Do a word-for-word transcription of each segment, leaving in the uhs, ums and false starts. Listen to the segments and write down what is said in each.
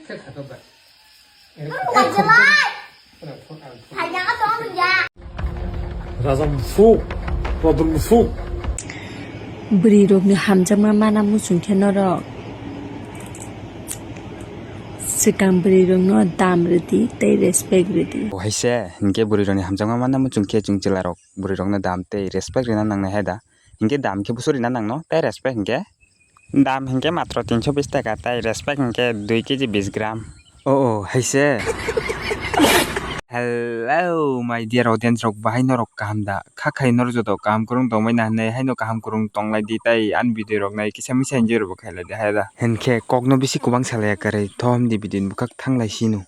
Raja musuk, raja musuk. Bwrwi rokni hamjakma mana muchung khe norok swkang bwrwi rokno dam rwdi tei respect rwdi. O hai se, hinkhe bwrwi rokni hamjakma mana muchung khe chwng chwla rok bwrwi rokno dam tei respect rwna nangnai hai da. Hinkhe dam khe busu rwna nangno tei respect hinkhe. Dam hinkhe matro tinso bis taka, tai respect hinkhe dui kg bis gram. O, o, hai se. Hello, my dear audience rok, bahai norok kaham da? Kha khai norok joto kaham kwrwng tongbai na hinwi haino kaham kwrwng tonglai di, tai ani video rok nai kisa misa enjoy rok bo khailai di, hai da. Hinkhe kokno bisi kubang salaya kwrwi, thom di video ni bwkhak thanglai sino.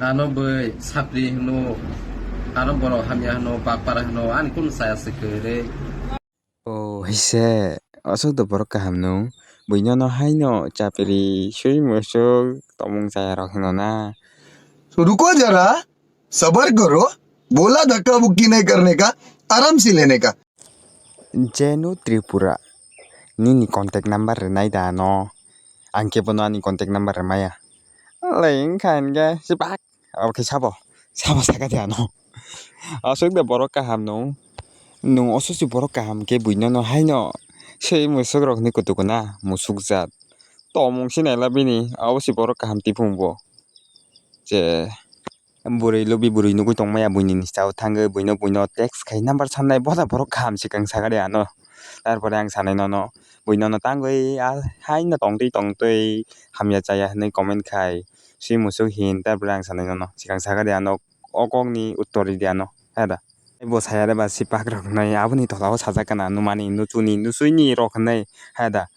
Ano bwrwi sapri hwno, ano borok hamya hwno, bakpara hwno, ani kunu chaya se kwrwi. O, hai se, aswk da borok kaham nung. Buino no haino chapri sui musuk tomung chaya rok hino na. तो रुको जरा, सबर करो, बोला धक्का मुक्की नहीं करने का, आराम से लेने का। Jenu Tripura, nini contact number rwnai da no? Ang khe bono ani contact number rwmaya. Lai wngkha hinkhe, sibak. Abo khe sabo, sabo saka de ano. Aswk de borok kaham nung. Nung oso si borok kaham khe buino no haino. Sei musuk rok hinwi kutuk na, musuk jat. Tomung sinai la bini, abo si borok kaham tipung bo. Je, bwrwi lubi bwrwi nugwi tongmaya buini ni chao thangwi buino, buino text khai number sannai boda borok kaham sikang saka de ano. Tarpore ang sanai nono, buino no tangwi, ah, haino tongtwi tongtwi hamya chaya hinwi comment khai. Sui musuk hin, tarpore ang sanai nono, sikang saka de ano, o kokni uttor ridi ano, heda. Bo saya de ba sipak rok hinwi, aboni tola o sajak kana, numani, nuchuni, nusuini rok hinwi, heda.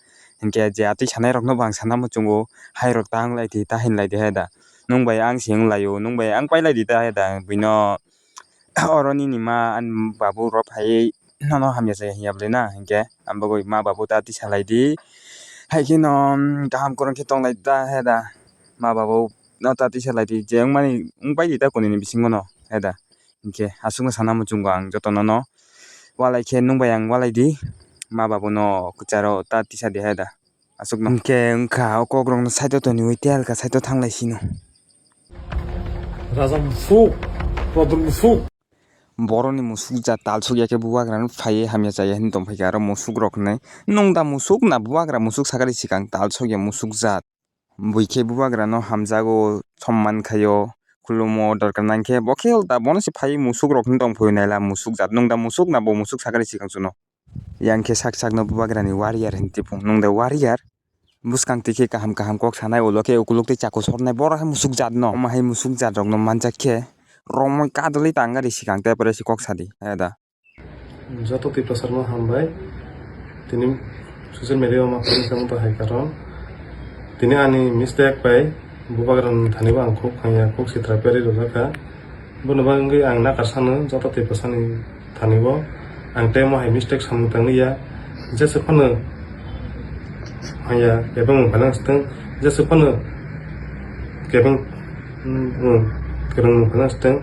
Hinkhe je atwi sanai rokno bo ang sana muchungo, hai rok ta wng lai di, ta hin lai di, heda. Nwng bai ang se wng lai o, nwng bai ang pai lai di, ta, heda. Buino, oro nini ma ani babu rok phaiwi nono hamya se hinya bwlwi na, hinkhe ang bagwi ma babu ta tisa lai di. Hai kheno, mm, kaham kwrwng khe tong lai ta, heda. Ma babu no ta tisa lai di, je wngmani wng pai di ta kuni ni bisingo no, heda. Hinkhe aswkno sana muchungo ang jotono no. Walai khe nwng bai ang walai di, ma babu no kwcharo ta tisa di, heda. Aswkno. Hinkhe wngkha o kokrokno side o toniwi telkha side o thanglai sino. Raja musuk, kodor musuk. Boroni musuk jat talsuk ya khe bubagrano phaiwi hamya chaya hinwi tongphaikha aro musuk rok hinwi. Nwng da musuk na bubagra musuk sakari sikang talsuk ya musuk jat. Bui khe bubagrano hamjago, somman khaio, khulumo, dorkar nang khe bo khe ulta bono se phaiwi musuk rok hinwi tongphaio naila musuk jat. Nwng da musuk na bo musuk sakari sikang chuno. Yang khe sak sakno bubagrani warrior hinwi tipung. Nwng da warrior? Bwskang twi khe kaham kaham kok sanai, ulo khe ukuluk tei chaku sornai, boro hai musuk jatno. Omo hai musuk jat rokno manjak khe romwi kadulwi tang gari sikang tei pore se kok sadi. Heda. Joto Tiprasarokno hambai. Tini social media o ma phone khe wngtong hai karon. Tini ani mistake bai bubagrani thani bo ang khuk hamya khuk sitra peri rwjak kha. Bono bagwi ang nakar sano joto Tiprasani thani bo. Ang tei mo hai mistake samung tangwi ya. Jesa phano haya kebeng mung phalang steng. Jesa phano kebeng, mm, kebeng mung phalang steng.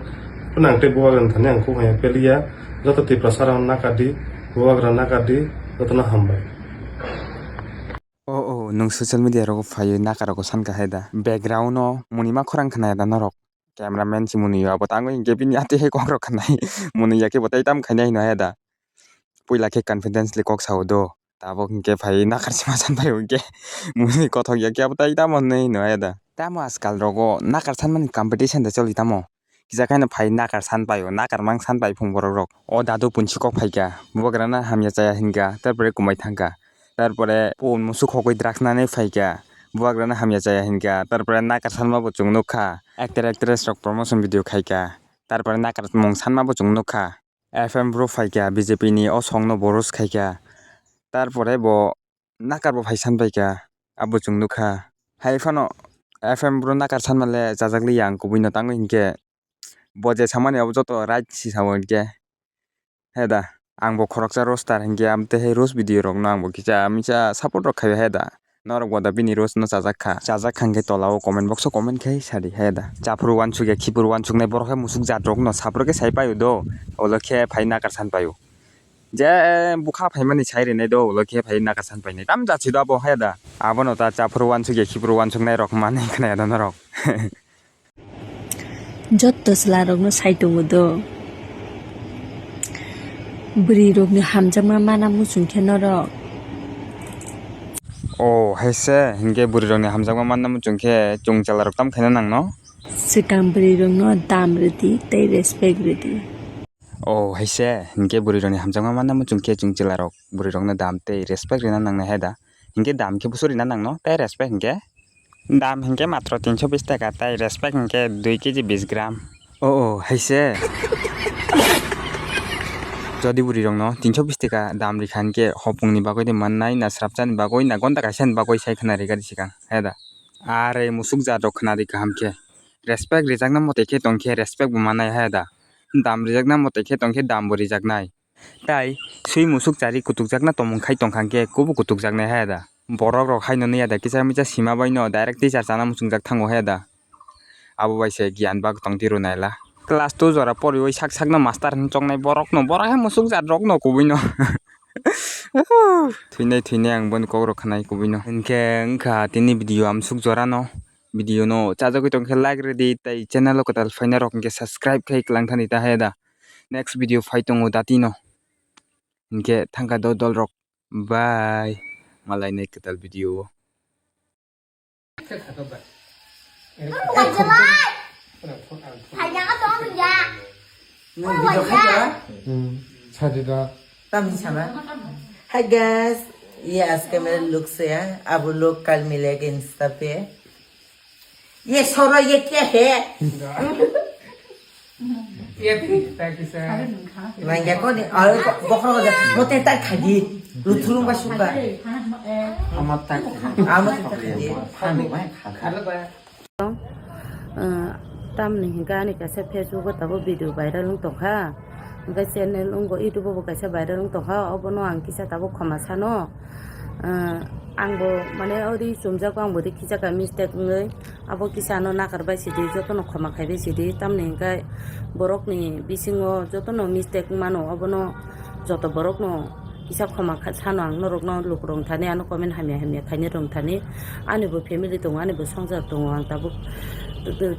Phano ang tei bubagrani thani ang khuk hamya peli ya. Joto Tiprasarok nakar di, bubagra nakar di, jotono hambai. O, o, nwng social media rogo phaiwi nakar rogo sankha hai da. Background o munima khorang khna ya da norok. Cameraman si mwnwi abo tangwi hinkhe bini atwi hai kokrok khanai. Mwnwi ya khe bo tei tam khainai hino he da. Puila khe confidently kok sao do. Tabuk hinkhe phai nakar sima san phai hinkhe mwnwi kothok ya khe abo tei tamo hinwi hino he da. Tamo ajkal rogo nakar sanmani competition da choli tamo. Kisa khe no phai nakar san paio, nakar mang san pai phung borok rok. O dadu punsi kok phaikha, bubagrana hamya chaya hinkha, tarpore kumai thangkha. Tarpore pun musuk hokoi drugs nanai phaikha, bubagrana hamya chaya hinkha, tarpore nakar sanma bo chwng nukha. Actor actress rok promotion video khaikha, tarpore nakar mung sanma bo chwng nukha. F M bro phaikha, B J P ni o song no bo roast khaikha. Tarpore bo nakar bo phai san paikha, abo chwng nukha. Hai phano F M bro nakar sanma le chajak liya ang kubui no tangwi hinkhe bo je samani abo joto right si sao hinkhe. He da, ang bo khoroksa roaster hinkhe, amo tei hai roast video rok no ang bo kisa misa support rok khaio he da. Norok bo da bini roast no chajak kha. Chajak kha hinkhe tola o comment box o comment khai sadi he da. Chaphuru uansuk ya, khipuru uansuk nai borok hai musuk jat rok no saphuru khe sai paio do. Olo khe phai nakar san paio. Je bukha phaimani sai rinai do, ulo khe phai nakasan painai. Tam jachi do abo haya da. Abono ta chaphuru wansuk ya, khiphuru wansuk nai rok manwi khna ya da norok. Jotto chwla rokno sai tongo do. Bwrwi rokni hamjakma mana muchung khe norok. O, hai se, hinkhe bwrwi rokni hamjakma manna muchung khe chwng chwla rok tam khaina nangno? Swkang bwrwi rokno dam rwdi tei respect rwdi. O, hai se, hinkhe bwrwi rokni hamjakma manna muchung khe chwng chwla rok bwrwi rokno dam tei respect rwna nangnai hai da. Hinkhe dam khe busu rwna nangno tei respect hinkhe? Dam hinkhe matro tinso bis taka tei respect hinkhe dui kg bis gram. O, o, hai se. Jodi bwrwi rokno tinso bis taka dam rikha hinkhe hopungni bagwi de mannai na srapchani bagwi na gonta kaisani bagwi sai khna rikha di sikang hai da. Are musuk jat rok khna di kaham khe. Respect rijakna mote khe tongkhe respect bo manai hai da. Dam rijakna mote khe tongkhe dam bo rijaknai. Tai swi musuk chari kutukjakna tongmung khai tongkha khe kubu kutukjaknai hai da. Borok rok haino nui ya da kisa misa sima bai no direct teacher chana muchungjak thango hai da. Abo bai se giyan bak tong tiro naila. Class two jora poriwi sak sakno master hin chongnai borok no, borok hai musuk jat rok no kubui no. Thwinai thwinai ang boni kok rok khanai kubui no. Hinkhe wngkha tini video amsuk jora no. Video no chajagwi tongkhe like rwdi tei channel o kwtal phaina rok hinkhe subscribe khai kwlang thani ta hai da. Next video phai tongo datino. Hinkhe thangkha do dol rok. Bye. Malai nai kwtal video o. Nung video khai tong? Hmm, sadi da. Tamni sama. Hi guys, ye aske mere look se ya, abo look kal milege Insta pe. Ye soro ye kya hai? Nangya ko ni, ayo bokhro ga, mote ta khadi, luthurung ba suka. Amot ta khadi. Amot ta khadi. Khani mai khadi. Tamni hinkhe ani kaisa Facebook o tabuk video viral wng tongkha, hinkhe channel wngbo YouTube o bo kaisa viral wng tongkha, obono ang kisa tabuk khoma sano. Ang bo mane ori chumjak ang bo ri kisa ka mistake wngwi abo kisa ano nakar bai sidi, jotono khoma khai bai sidi, tamni hinkhe borokni bisingo jotono mistake wng mano, obono joto borokno kisa khoma kha-, sano ang norokno lukurok thani, ano comment hamya hamya khaini rwng thani. Ani bo family tongo, ani bo swngchar tongo, ang tabuk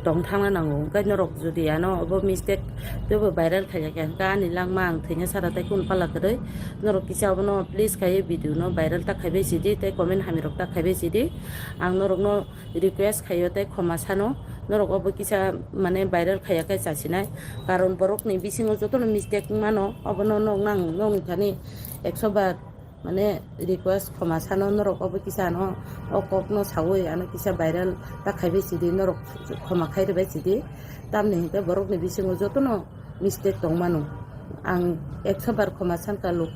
tong thangna nango. Hwnkhe norok jodi ano obo mistake teibo viral khaijak ya hwnkhe ani langma ang thwina sara tei kunu pala kwrwi. Norok kisa obono please khaiwi video no viral ta khaibai sidi tei comment hamya rok ta khaibai sidi. Ang norokno request khaio tei khoma sano, norok obo kisa mane viral khaiya khe chasinai, karon borokni bisingo jotono mistake wng mano, obono nok nang nokni thani ekso bar mane request khoma sano, norok obo kisa ano o kokno sawi ano kisa viral ta khaibai sidi, norok khoma khai rwbai sidi, tamni hinkhe borokni bisingo jotono mistake tong mano, ang ekso bar khoma sankha luku.